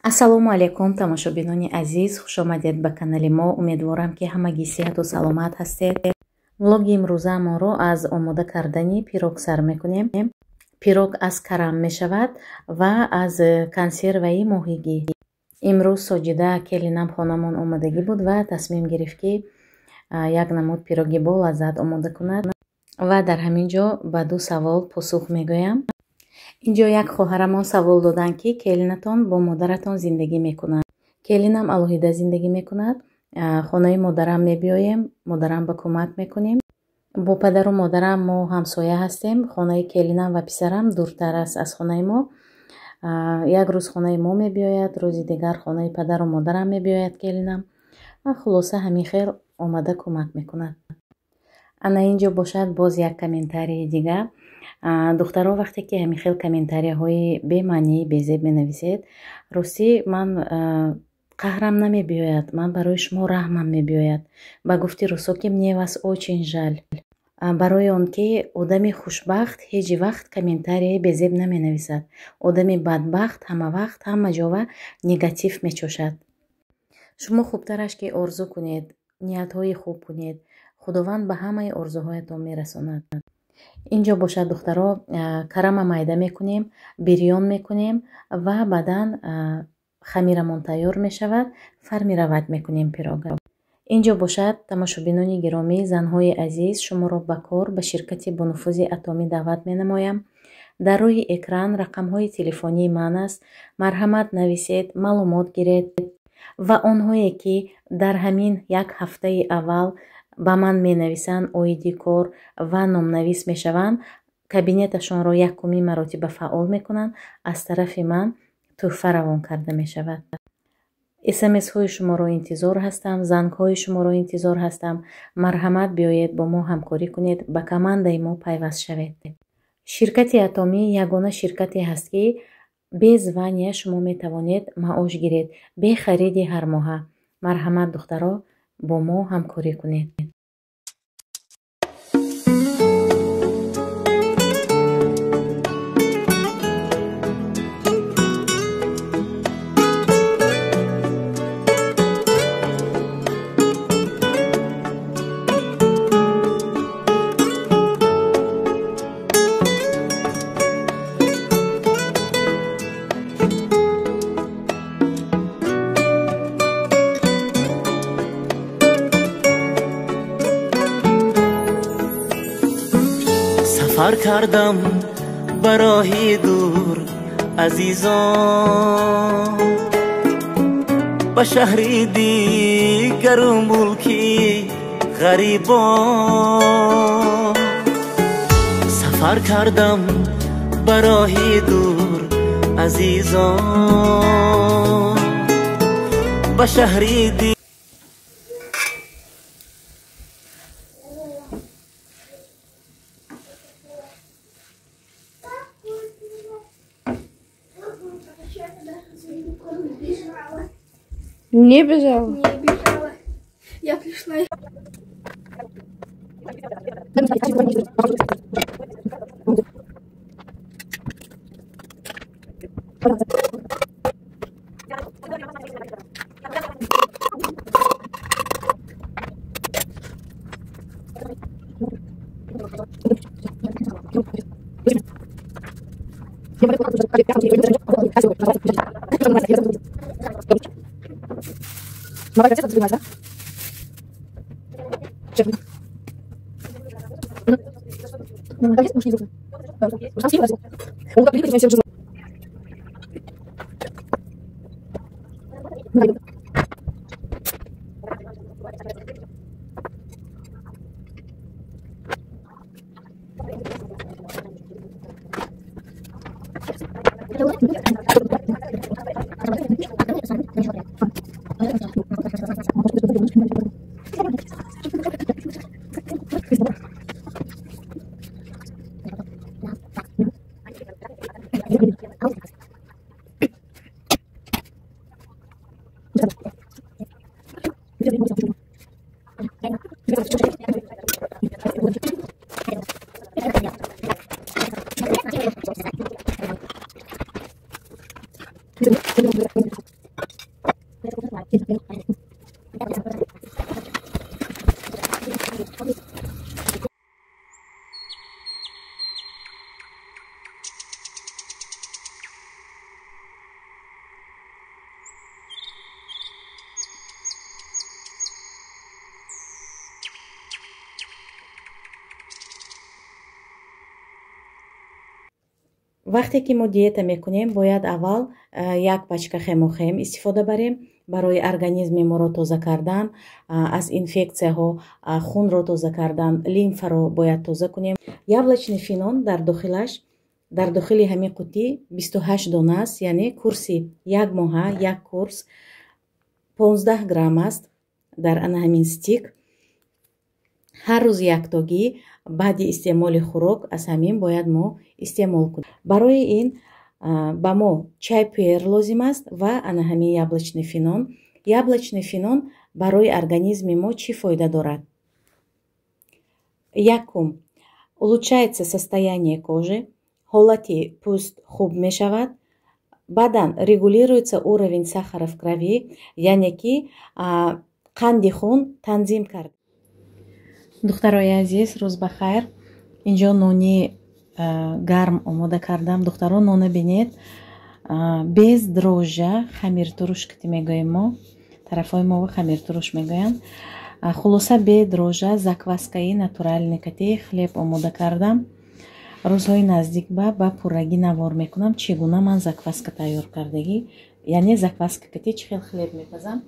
Ассалому алайкум, тамошобинони азиз, хушомадед ба канали мо. Умедворам, ки ҳамагӣ сиҳату саломат ҳастед. Влоги имрӯзаамонро аз омода кардани пирог сар мекунем. Пирог аз карам мешавад ва аз консерваи моҳигӣ. Имрӯз Соҷида келинам хонамон омадагӣ буд ва тасмим гирифт, ки як намуд пироги бо лаззат омода кунад. Ва дар ҳамин ҷо ба ду савол посух мегӯям. Инҷо як хоҳарамон савол доданд, ки келинатон бо модаратон зиндагӣ мекунад. Келинам алоҳида зиндагӣ мекунад. Хонаи модарам мебиёем, модарам ба кӯмак мекунем. Бо падару модарам мо ҳамсоя ҳастем. Хонаи келинам ва писарам дуртар аст аз хонаи мо. Як рӯз хонаи мо мебиёяд, рӯзи дигар хонаи падару модарам мебиёяд келинам. Ва хулоса, ҳамин хел омада кӯмак мекунад. Ана ин ҷо бошад боз як комментарии дигар. Духтаро, вақте ки ҳамин хел комментарияҳои бемаънии безеб менависед, ростӣ ман қаҳрам намебиёяд, ман барои шумо раҳмам мебиёяд. Ба гуфти русо, ки мне вас очень жаль. Барои он ки одами хушбахт ҳеҷ вақт комментарияи безеб наменависад. Одами бадбахт ҳама вақт ҳама ҷова негатив мечошад. Шумо хубтараш, ки орзу кунед, ниятҳои хуб кунед, Худованд ба ҳамаи орзуҳоятон мерасонад. Инҷо бошад, духтаро, карама майда мекунем, бирён мекунем ва баъдан хамирамон тайёр мешавад, формировать мекунем пирога. Инҷо бошад, тамошобинони гиромӣ, занҳои азиз, шуморо ба кор ба ширкати бонуфузи Атомӣ даъват менамоям. Дар рӯи экран рақамҳои телефонии ман аст. Марҳамат, нависед, маълумот гиред ва онҳое, ки дар ҳамин як ҳафтаи аввал ба ман менависанд оиди кор ва номнавис мешаванд, кабинеташонро якумин маротиба фаъол мекунанд, аз тарафи ман тӯҳфа равон карда мешавад. СМСҳои шуморо интизор ҳастам, зангҳои шуморо интизор ҳастам. Марҳамат, биёед, бо мо ҳамкорӣ кунед, ба командаи мо пайваст шавед. Ширкати Атомӣ ягона ширкате ҳаст, ки бе звания шумо метавонед маош гиред, бе хариди ҳармоҳа. Марҳамат, духтаро, бо мо ҳамкорӣ кунед. Сафар кардам ба роҳи дур, азизон, ба шаҳри дигару мулки ғарибон. Сафар кардам ба роҳи дур, азизон, ба шаҳри Не бежала? Не бежала. Я пришла. Thank you. Вақте ки мо диета мекунем, бояд аввал як пачка хемохем истифода барем барои организми моро тоза кардан, аз инфексияҳо хунро тоза кардан, лимфаро бояд тоза кунем. Яблочный фенон дар дохилаш, дар дохили ҳамин қутӣ 28 дона аст, яъне курси як моҳа, як курс 15 грамм аст дар ана ҳамин стик. Ҳар рӯз яктогӣ баъди истеъмоли хӯрок аз ҳамин бояд мо истеъмол кунем. Барои ин ба мо чай пуэр лозим аст ва ана ҳамин яблочный фенон. Яблочный фенон барои организми мо чӣ фоида дорад? Якум, улучшается состояние кожи, ҳолати пӯст хуб мешавад. Баъдан регулируется уровень сахара в крови, яъне ки қанди хун танзим кард. Духтарои азиз, рӯз ба хайр. Инҷо нони гарм омода кардам. Духтаро, нона бинед, без дрожжа, хамиртуруш кити мегӯем мо, тарафҳои мо хамиртуруш мегӯянд. Хулоса, бе дрожжа, закваскаи натуральный кати хлеб омода кардам. Рӯзҳои наздик ба пуррагӣ навор мекунам, чӣ гуна ман закваска тайёр кардагӣ, яъне закваска кати чӣ хел хлеб мепазам.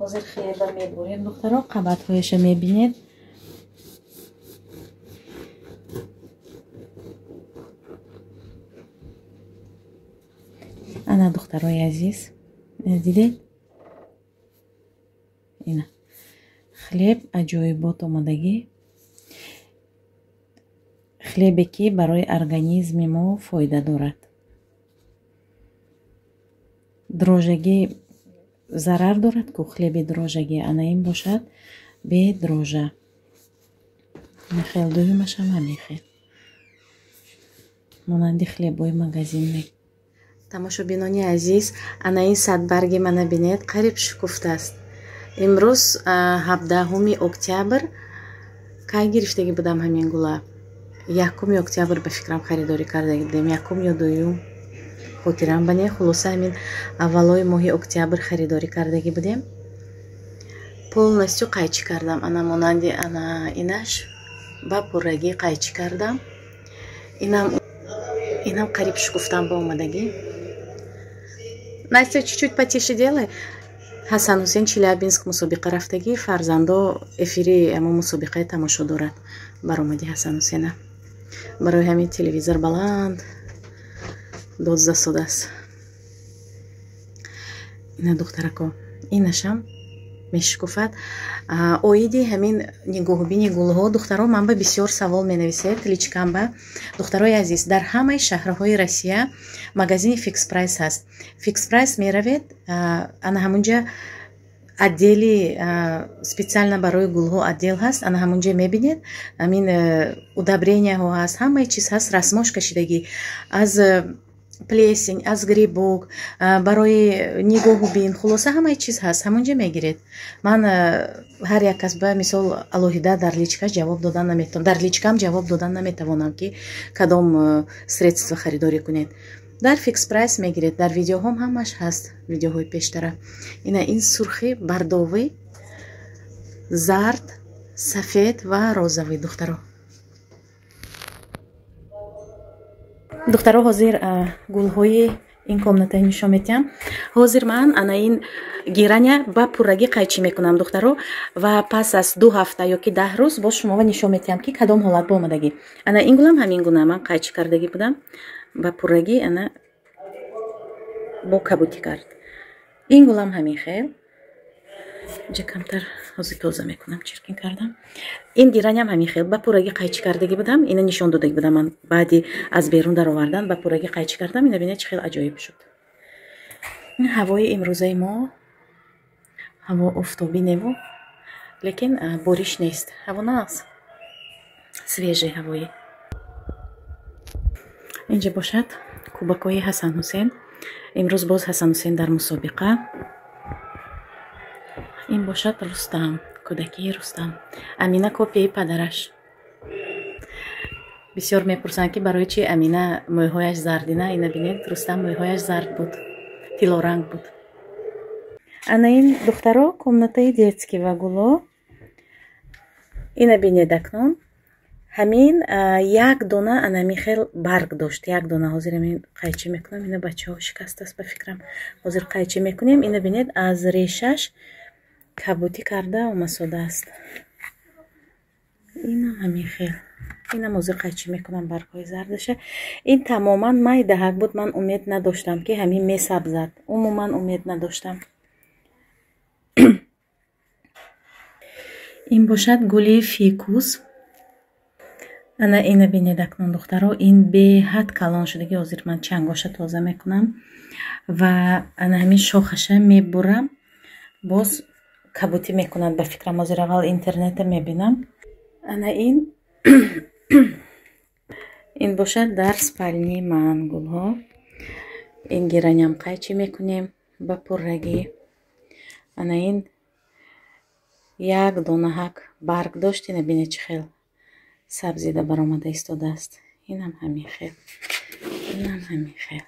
Ҳозир хлеба мебурем, духтаро, қабатҳояша мебинед. Ана, духтарои азиз, дидед? Ина хлеб аҷоибот омодагӣ, хлебе ки барои организми мо фоида дорад. Дрожжагӣ зарар дорад ку хлеби дрожжагӣ, ана ин бошад бе дрожжа. Хел дуюмашам ҳамин хел, монанди хлебои магазин. Тамошобинони азиз, ана ин садбарги мана бинед, қариб шукуфтааст. Имрӯз 17 октябр, кай гирифтагӣ будам ҳамин гула? 1 октябр ба фикрам харидорӣ карда будем, якум ё дуюм, хотирам ба не. Хулоса, ҳамин аввалои моҳи октябр харидорӣ кардагӣ будем. Полностью қайчӣ кардам, ана монанди ана инаш ба пуррагӣ қайчӣ кардам. Инам қариб шукуфтам ба омадагӣ. Настя, чуть-чуть потише делай. Ҳасан Ҳусен Челябинск мусобиқа рафтагӣ, фарзандо эфири ҳамо мусобиқаи тамошо дорад. Баромади Ҳасан Ҳусена. Барои ҳамин телевизор баланд дод засодааст. Ина, духтарако, инашам мешукуфад. Оиди ҳамин нигоҳубини гулҳо, духтаро, ман ба бисёр савол менависед личкамба. Духтарои азиз, дар ҳамаи шаҳрҳои Россия магазини Фикс Прайс ҳаст. Фикс Прайс меравед, ана ҳамунҷа отдели специально барои гулҳо отдел ҳаст, ана ҳамунҷа мебинед, ҳамин удобренияҳо ҳаст, ҳамаи чиз ҳаст, расмош кашидагӣ аз плесень, аз грибок, барои нигоҳубин, хулоса ҳамаи чиз ҳаст, ҳамунҷа мегиред. Ман ҳар як кас ба мисол алоҳида дар личкаш ҷавоб додан наметавонам, дар личкам ҷавоб додан наметавонам, ки кадом средство харидорӣ кунед. Дар Фикс Прайс мегиред, дар видеоҳом ҳамаш ҳаст, видеоҳои пештара. Ина ин сурхи, бардовӣ, зард, сафед ва розовый, духтаро. Духтаро, ҳозир гулҳои ин комната нишон медиҳам. Ҳозир ман ана ин гираня ба пуррагӣ қайчӣ мекунам, духтаро, ва пас аз 2 ҳафта ё ки 10 рӯз боз шуморо нишон медиҳам, ки кадом ҳолат ба омадагӣ. Ана ин гулам ҳамин гуна ман қайчӣ кардагӣ будам, ба пуррагӣ ана бо кабутӣ кард. Ин гулам ҳамин хел. Инҷа камтар ҳозир тоза мекунам, чиркин кардам. Ин гираням ҳамин хел ба пуррагӣ қайчӣ кардагӣ будам, ина нишон додагӣ будам ман баъди аз берун даровардан ба пуррагӣ қайчӣ кардам. Ина бинед, чӣ хел аҷоиб шуд. Ҳавои имрӯзаи мо ҳаво офтобӣ неву, лекин бориш нест, ҳаво нағз, свежий ҳавои. Инҷа бошад кубакҳои Ҳасан Ҳусен. Имрӯз боз Ҳасан Ҳусен дар мусобиқа. Ин бошад Рустам, кӯдакии Рустам. Амина копияи падараш. Бисёр мепурсанд, ки барои чи Амина мӯйҳояш зардина. Ина бинед, Рустам мӯйҳояш зард буд, тилоранг буд. Ана ин, духтаро, комнатаи детский ва гуло. Ина бинед акнун. Ҳамин як дона анами хел барг дошт, як дона. Ҳозир ҳамин қайчӣ мекунам, ина бачаҳо шикастааст ба фикрам. Ҳозир қайчӣ мекунем. Ина бинед, аз решаш кабутӣ карда омасодааст. Инам ҳамин хел. Инам ҳозир қайчӣ мекунам баргҳои зардаша. Ин тамоман майдаҳак буд, ман умед надоштам, ки ҳамин месабзад. Умуман умед надоштам. Ин бошад гули фикус. Ана ина бинед акнун, духтаро, ин беҳад калон шудаги. Ҳозир ман чангоша тоза мекунам ва ана ҳамин шохаша мебурам, боз кабутӣ мекунад ба фикрам. Ҳозир аввал интернета мебинам. Ана ин бошад дар спальни ман гулҳо. Ин гираням қайчӣ мекунем ба пуррагӣ. Ана ин як донаҳак барг дошт, ина бинед чӣ хел сабзида баромада истодааст. Инам ҳамин хел, инам ҳамин хел.